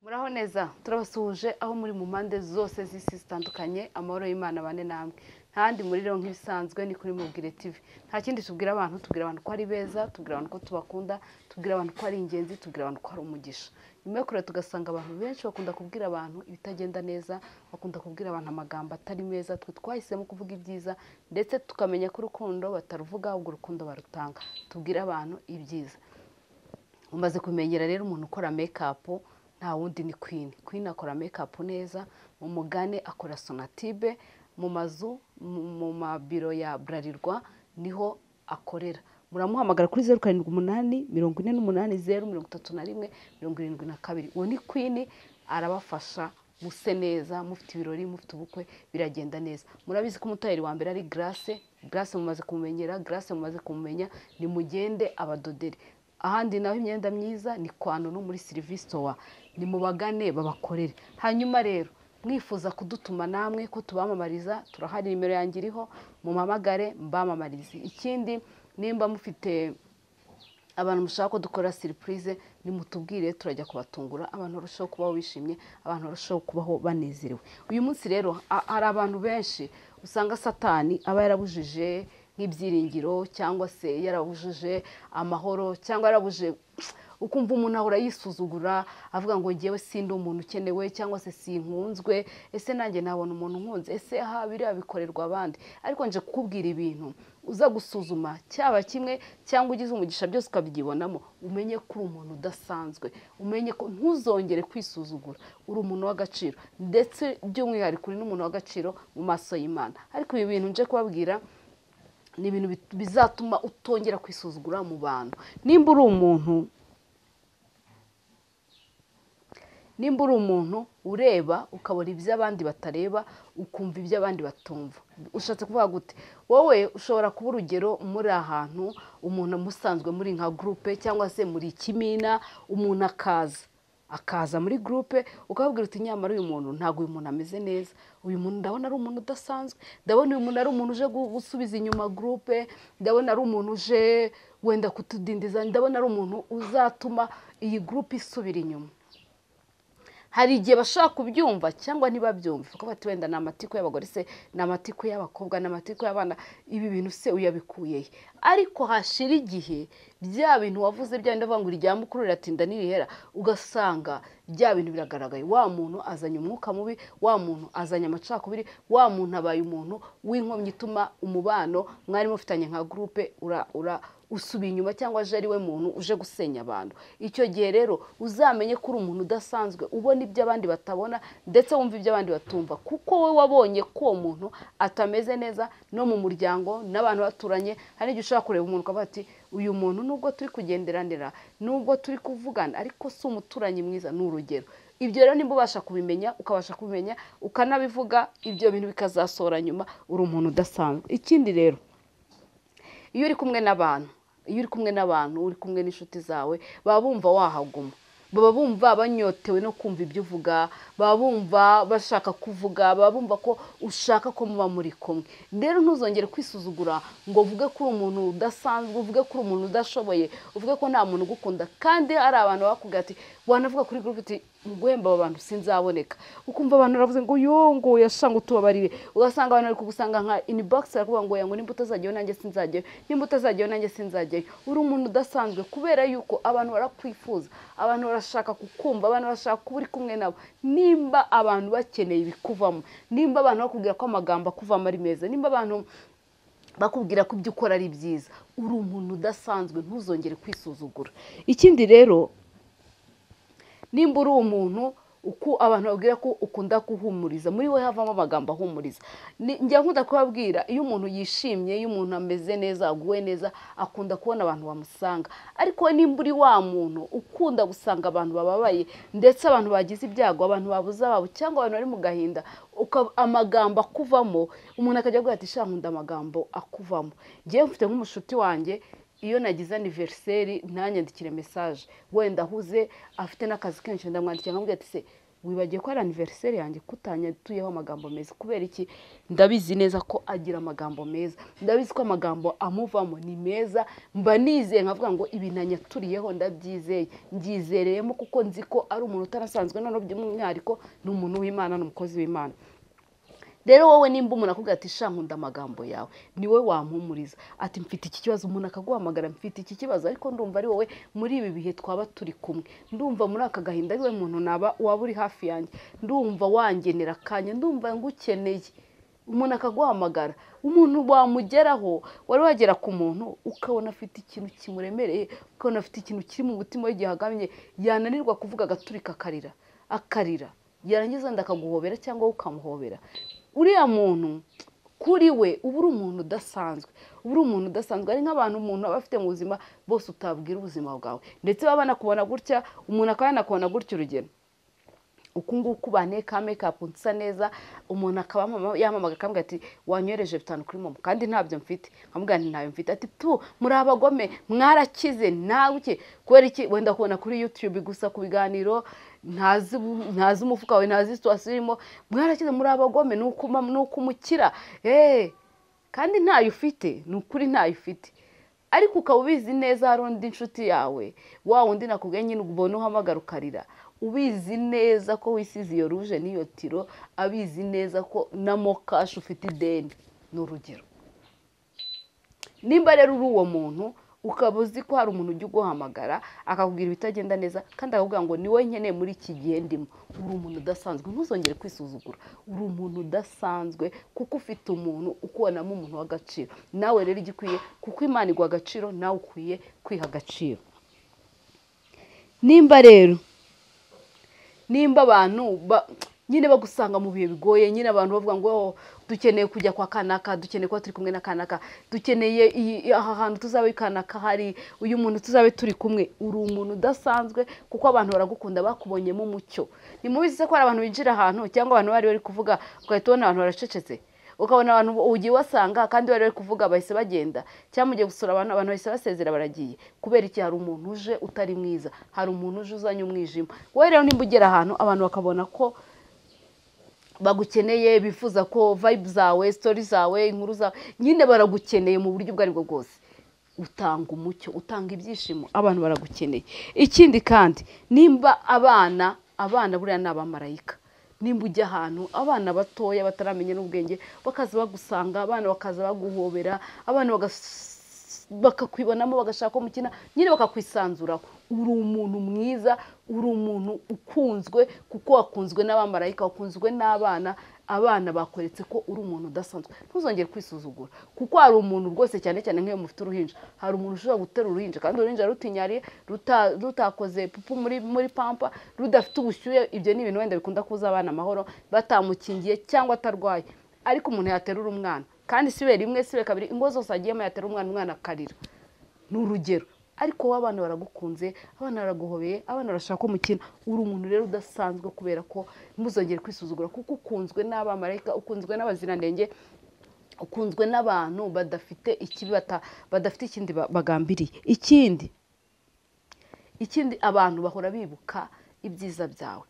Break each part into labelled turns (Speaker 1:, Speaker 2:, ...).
Speaker 1: Muraho neza, turabasuhuje aho muri mu mpande zose z'isi zitandukanye. Amahoro y'Imana bane namwe. Ntahandi muri rero nk'ibisanzwe ni kuri Mubwire TV. Nta kindi tubwira abantu, tubwira abantu ko ari beza, tubwira abantu ko tubakunda, tubwira abantu ko ari ingenzi, tubwira abantu ko ari umugisha. Nyuma yo kureba tugasanga abantu benshi bakunda kubwira abantu ibitagenda neza, bakunda kubwira abantu amagambo atari meza. Twe twahisemo kuvuga ibyiza, ndetse tukamenya ko urukundo bataruvuga, ahubwo urukundo barutanga. Tubwire abantu ibyiza. Umaze kumenyera rero umuntu ukora make-up nta wundi ni Queen. Queen akora make-up neza, mu mugane akora sonatube, mu mazu, mu mabiro ya Bralirwa niho akorera. Muramuhamagara kuri 078 48 0 31 72. Uwo ni Queen, arabafasha muse neza, mufite ibirori, mufite ubukwe, biragenda neza. Murabizi ko umutayeri wa mbere ari Grace. Grace mumaze kumumenyera, Grace mumaze kumumenya, nimugende abadodere. Ahandi naho imyenda myiza ni kwa Nunu muri Service Store, nimubagane babakorere. Hanyuma rero mwifuza kudutuma namwe ko tubamamariza, turahari, nimero yanjye iriho, mumamagare mbamamarize. Ikindi, nimba mufite abantu mushaka ko dukora surprise, nimutubwire, turajya kubatungura, abantu barushaho kubaho bishimye, abantu barushaho kubaho banezerewe. Uyu munsi rero hari abantu benshi usanga Satani aba yarabujije nk'ibyiringiro, cyangwa se yarabujije amahoro, cyangwa yarabuje, ukumva umuntu ahora yisuzugura avuga ngo ngewe sindi umuntu ukenewe, cyangwa se sinkunzwe, ese nanjye nabona umuntu unkunze, ese aha biriya bikorerwa abandi? Ariko nje kukubwira ibintu uza gusuzuma, cyaba kimwe cyangwa ugize umugisha byose ukabyibonamo, umenye ko uri umuntu udasanzwe, umenye ko ntuzongere kwisuzugura, uri umuntu w'agaciro, ndetse by'umwihariko uri n'umuntu w'agaciro mu maso y'Imana. Ariko ibi bintu nje kubabwira ni ibintu bizatuma utongera kwisuzugura mu bantu. Nimba uri umuntu ureba ukabona ibyo abandi batareba, ukumva ibyo abandi batumva, ushatse kuvuga gute? Wowe ushobora kuba, urugero, muri ahantu umuntu musanzwe muri nka groupe cyangwa se muri ikimina, umuntu akaza muri groupe, ukababwira uti: "Nyamara uyu muntu, ntabwo uyu muntu ameze neza, uyu muntu ndabona ari umuntu udasanzwe, ndabona uyu muntu ari umuntu uje gusubiza inyuma groupe, ndabona ari umuntu uje wenda kutudindiza, ndabona ari umuntu uzatuma iyi groupe isubira inyuma." Hari igihe bashobora kubyumva cyangwa ntibabyumve, kuko bati wenda ni amatiku y'abagore, se ni amatiku y'abakobwa, ni amatiku y'abana, ibi bintu se uyabikuye he? Ariko hashira igihe, bya bintu wavuze, bya bindi bavuga ngo irya mukuru riratinda ntirihera, ugasanga bya bintu biragaragaye. Wa muntu azanye umwuka mubi, wa muntu azanye amacakubiri, wa muntu abaye umuntu w'inkomyi ituma umubano mwari mufitanye nka groupe ura ura usubiye inyuma, cyangwa aje ari we muntu uje gusenya abantu. Icyo gihe rero uzamenye ko uri umuntu udasanzwe, ubona ibyo abandi batabona, ndetse wumva ibyo abandi batumva, kuko wowe wabonye ko uwo muntu atameze neza. No mu muryango n'abantu baturanye, hari igihe ushobora kureba umuntu ukavuga ati: "Uyu muntu nubwo turi kugenderanira, nubwo turi kuvugana, ariko si umuturanyi mwiza." Ni urugero. Ibyo rero nimba ubasha kubimenya, ukabasha kubimenya ukanabivuga, ibyo bintu bikazasohora nyuma, uri umuntu udasanzwe. Ikindi rero, iyo uri kumwe n'abantu, uri kumwe n'inshuti zawe, baba bumva wahaguma, baba bumva banyotewe no kumva ibyo uvuga, baba bumva bashaka kuvuga, baba bumva ko ushaka ko muba muri kumwe. Rero ntuzongere kwisuzugura ngo uvuge ko uri umuntu udasanzwe, uvuge ko uri umuntu udashoboye, uvuge ko nta muntu ugukunda, kandi hari abantu bakubwira ati, wanavuga kuri groupe uti: "Mu guhemba abo bantu sinzaboneka," ukumva abantu baravuze ngo: "Yo," ngo yashanga utubabarire. Ugasanga abantu bari kugusanga nka inbox, barakuvuga ngo: "Ngo nimba utazajyayo nanjye sinzajyayo, nimba utazajyayo nanjye sinzajyayo." Uri umuntu udasanzwe kubera yuko abantu barakwifuza, abantu barashaka kukumva, abantu barashaka kuba uri kumwe nabo. Nimba abantu bakeneye ibikuvamo, nimba abantu bakubwira ko amagambo akuvamo ari meza, nimba abantu bakubwira ko ibyo ukora ari byiza, uri umuntu udasanzwe, ntuzongere kwisuzugura. Ikindi rero, nimba uri umuntu uko abantu babwira ko ukunda guhumuriza, muri we havamo amagambo ahumuriza. Njya nkunda kubabwira, iyo umuntu yishimye, iyo umuntu ameze neza, aguwe neza, akunda kubona abantu bamusanga. Ariko nimba uri wa muntu ukunda gusanga abantu bababaye, ndetse abantu bagize ibyago, abantu babuze ababo, cyangwa abantu bari mu gahinda, amagambo akuvamo, umuntu akajya avuga ati: "Sha, nkunda amagambo akuvamo." Ngewe mfite nk'umushuti wanjye, iyo nagize anniversaire ntanyandikire message, wenda ahuze, afite n'akazi kenshi, ndamwandikira nkamubwira ati: "Se Wibagiye ko ari anniversaire yanjye, kutanyatuyeho amagambo meza? Kubera iki? Ndabizi neza ko agira amagambo meza, ndabizi ko amagambo amuvamo ni meza. Mba nizeye nkavuga ngo ibi nanyaturiyeho ndabyizeye, mbyizereyemo, kuko nzi ko ari umuntu utarasanzwe, noneho by'umwihariko ni umuntu w'Imana, ni umukozi w'Imana. Rero wowe nimba umuntu akubwira ati sha nkunda amagambo yawe, ni wowe wampumuriza, ati mfite iki kibazo, umuntu akaguhamagara mfite iki kibazo, ariko ndumva ari wowe muri ibi bihe twaba turi kumwe, ndumva muri aka gahinda ari wowe muntu naba waba uri hafi yanjye, ndumva wangenera akanya, ndumva ngukeneye. Umuntu akaguhamagara, umuntu wamugeraho, wari wagera ku muntu ukabona afite ikintu kimuremereye, ukabona afite ikintu kiri mu mutima we gihagamye, yananirwa kuvuga agaturika akarira, akarira, yarangiza ndakaguhobera cyangwa ukamuhobera. Uriya muntu kuri we uba uri umuntu udasanzwe, uba uri umuntu udasanzwe. Ari nk'abantu umuntu aba afite mu buzima bose utabwira ubuzima bwawe, ndetse baba banakubona gutya, umuntu akaba yanakubona gutya. Urugero uku nguku banteye ka make-up nsa neza, umuntu akaba yamamaga akambwira ati wanyohereje 5 kuri momo kandi ntabyo mfite, nkamubwira nti ntayo mfite, ati tu muri abagome mwarakize nawe iki, kubera iki? Wenda kubona kuri YouTube gusa ku biganiro, ntazi umufuka wawe, ntazi situation irimo, mwarakize muri abagome, nuko umukira kandi ntayo ufite, ni ukuri ntayo ufite. Ariko ukaba ubizi neza hari undi inshuti yawe, wa wundi nakubwiye nyine ubona uhamagara ukarira, ubizi neza ko wisize iyo rouge n'iyo tiro, abizi neza ko na mokash ufite ideni. Ni urugero. Nimba rero uri uwo muntu ukaba uzi ko hari umuntu ujya uguhamagara akakubwira ibitagenda neza kandi akakubwira ngo ni wowe nkeneye muri iki gihe ndimo, uri umuntu udasanzwe, ntuzongere kwisuzugura. Uri umuntu udasanzwe kuko ufite umuntu ukubonamo umuntu w'agaciro. Nawe rero igikwiye, kuko Imana iguha agaciro, nawe ukwiye kwiha agaciro. Nimba rero nimba abantu nyine bagusanga mu bihe bigoye, nyine abantu bavuga ngo dukeneye kujya kwa kanaka, dukeneye kuba turi kumwe na kanaka, dukeneye aha hantu tuzabe kanaka hari uyu muntu tuzabe turi kumwe, uri umuntu udasanzwe kuko abantu baragukunda, bakubonyemo umucyo. Ni mubizi se ko hari abantu binjira ahantu cyangwa abantu bari bari kuvuga ugahita ubona abantu baracecetse, ukabona abantu ugiye wasanga kandi bari bari kuvuga bahise bagenda, cyangwa mugiye gusura abantu, abantu bahise basezera baragiye. Kubera iki? Hari umuntu uje utari mwiza, hari umuntu uje uzanye umwijima. Wowe rero nimba ugera ahantu abantu bakabona ko bagukeneye, bifuza ko vibe zawe, story zawe, inkuru zawe, nyine baragukeneye mu buryo ubwo aribwo bwose, utanga umucyo, utanga ibyishimo, abantu baragukeneye. Ikindi kandi nimba abana buriya ni abamarayika, nimba ujya ahantu abana batoya bataramenya n'ubwenge bakaza bagusanga, abana bakaza baguhobera, abana bakakwibonamo, bagashaka ko mukina, nyine bakakwisanzuraho, uri umuntu mwiza, uri umuntu ukunzwe kuko wakunzwe n'abamarayika, wakunzwe n'abana, abana bakweretse ko uri umuntu udasanzwe. Ntuzongere kwisuzugura kuko hari umuntu rwose, cyane cyane nk'iyo mufite uruhinja, hari umuntu ushobora gutera uruhinja kandi uruhinja rutinyariye, rutakoze pupu muri pampa, rudafite ubushyuhe. Ibyo ni ibintu wenda bikunda kuza abana amahoro batamukingiye cyangwa atarwaye, ariko umuntu yaterura umwana kandi sibe rimwe sibe kabiri, ingo zose agiyemo yatera umwana, umwana akarira. Ni urugero. Ariko wowe abana baragukunze, abana baraguhobeye, abana barashaka ko mukina, uri umuntu rero udasanzwe kubera ko ntuzongere kwisuzugura kuko ukunzwe n'abamarayika, ukunzwe n'abaziranenge, ukunzwe n'abantu badafite ikibi, badafite ikindi bagambiriye. Ikindi abantu bahora bibuka ibyiza byawe.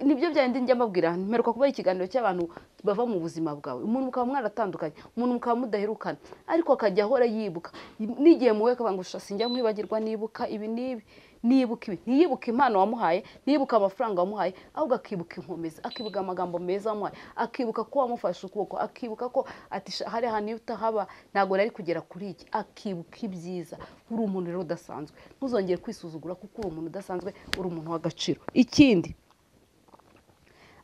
Speaker 1: Nibyo byandi njya mbabwira, mperuka kuba ikiganiro cy'abantu bava mu buzima bwawe, umuntu mukaba mwaratandukanye, umuntu mukaba mudaherukana, ariko akajya ahora yibuka n'igihe muwe akavuga ngo sinjya nkwibagirwa, nibuka ibi n'ibi, nibuka ibi, ntiyibuka impano wamuhaye, ntiyibuka amafaranga wamuhaye, ahubwo akibuka inkomezi, akibuka amagambo meza wamuhaye, akibuka ko wamufashe ukuboko, akibuka ko ati hari ahantu iyo utahaba ntabwo nari kugera kuri iki, akibuka ibyiza. Uri umuntu rero udasanzwe, ntuzongere kwisuzugura kuko uri umuntu udasanzwe, uri umuntu w'agaciro. Ikindi,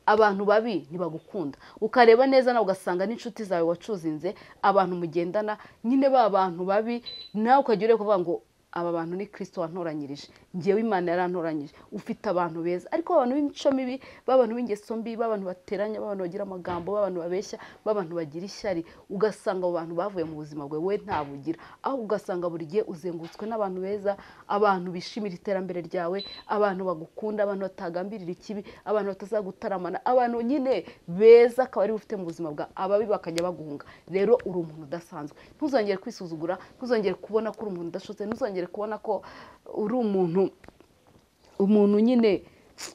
Speaker 1: abantu babi ntibagukunda, ukareba neza nawe ugasanga n'inshuti zawe wacuzinze, abantu mugendana nyine ba bantu babi, nawe ukajya ureba kuvuga ngo aba bantu ni Kristo wantoranyirije, ngewe Imana yarantoranyije. Ufite abantu beza, ariko abantu b'imico mibi, b'abantu b'ingeso mbi, b'abantu bateranya, b'abantu bagira amagambo, b'abantu babeshya, b'abantu bagira ishyari, ugasanga abo bantu bavuye mu buzima bwawe, we ntabugira. Aho ugasanga buri gihe uzengurutswe n'abantu beza, abantu bishimira iterambere ryawe, abantu bagukunda, abantu batagambirira ikibi, abantu batazagutaramana, abantu nyine beza akaba ari ufite mu buzima bwawe, ababi bakajya baguhunga. Rero uri umuntu udasanzwe, ntuzongere kwisuzugura, ntuzongere kubona ko uri umuntu udashotse, ntuzongere kubona ko uri umuntu nyine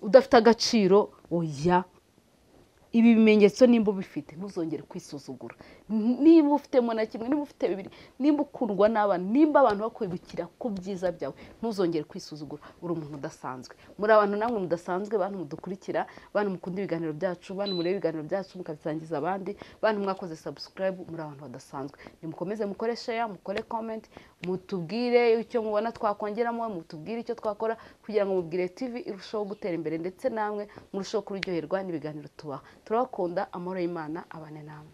Speaker 1: udafite agaciro. Oya, ibi bimenyetso nimba ubifite ntuzongere kwisuzugura. Niba ufitemo na kimwe, niba ufite bibiri, nimba ukundwa n'abana, nimba abantu bakwibukira ku byiza byawe, ntuzongere kwisuzugura. Uri umuntu udasanzwe. Muri abantu namwe mudasanzwe, bantu mudukurikira, bantu mukunda ibiganiro byacu, bantu mureba ibiganiro byacu mukabisangiza abandi, bantu mwakoze subscribe, muri abantu badasanzwe. Nimukomeze mukore share, mukore comment, mutubwire icyo mubona twakongeramo, mutubwire icyo twakora kugira ngo Mubwire TV irusheho gutera imbere, ndetse namwe murusheho kuryoherwa n'ibiganiro tubaha. Turabakunda, amahoro y'Imana abane namwe.